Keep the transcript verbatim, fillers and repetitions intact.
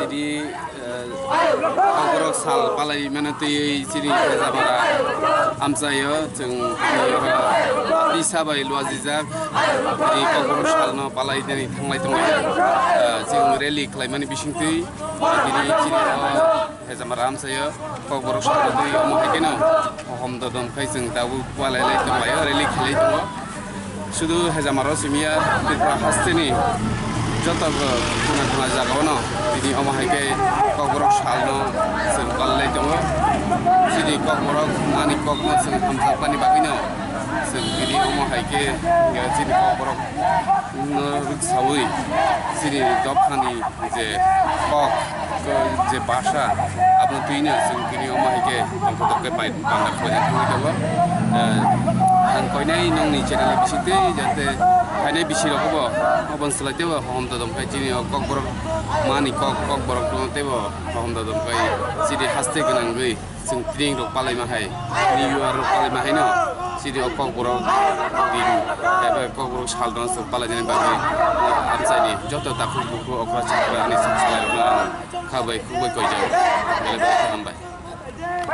Tini, eh, Kokborok sal palai mano twi chini Hejamara amchaio chwng tisa bai luajijak. Tini Kokborok salno palai tini thanglai tongo. Eh, chwng rally khlaimani bisingtwi tini chini o Hejamara amchaio Kokborok salno twi omo hai kheno. Hom dodom khai chwng tabuk walai lai tong laio, rally khlai tongo. Sudu Hejamaro simiya Tripura hasteni joto khuna khuna jagao no tini omo hai khe Kokborok salno chwng kal lai tongo. Chini Kokborok mani kokno chwng hamjakmani bagwino chwng tini omo hai khe chini Kokborok no rwksaui chini dophani je kok, je basa, aboni twino chwng tini omo hai khe tongthotok khe bai-, banda khlaina thangwi tongo. Eh, ang koinai nongni channel ni bisingtwi jate phainai bisirokbo obo swlai teibo hom dodom khai chini o Kokborok mani kok, Kokborok no teibo hom dodom khai chini haste gwnangwi. Chwng tring rok palai ma hai, New Year rok palai ma hai no, chini o Kokborok din, eba Kokborok sal no chwng palai nani bagwi, amchaini joto takhuk bukhuk okra chakra ani chwng salai rok no ang kha bai khuk bai koi jago, belai belai khe hambai.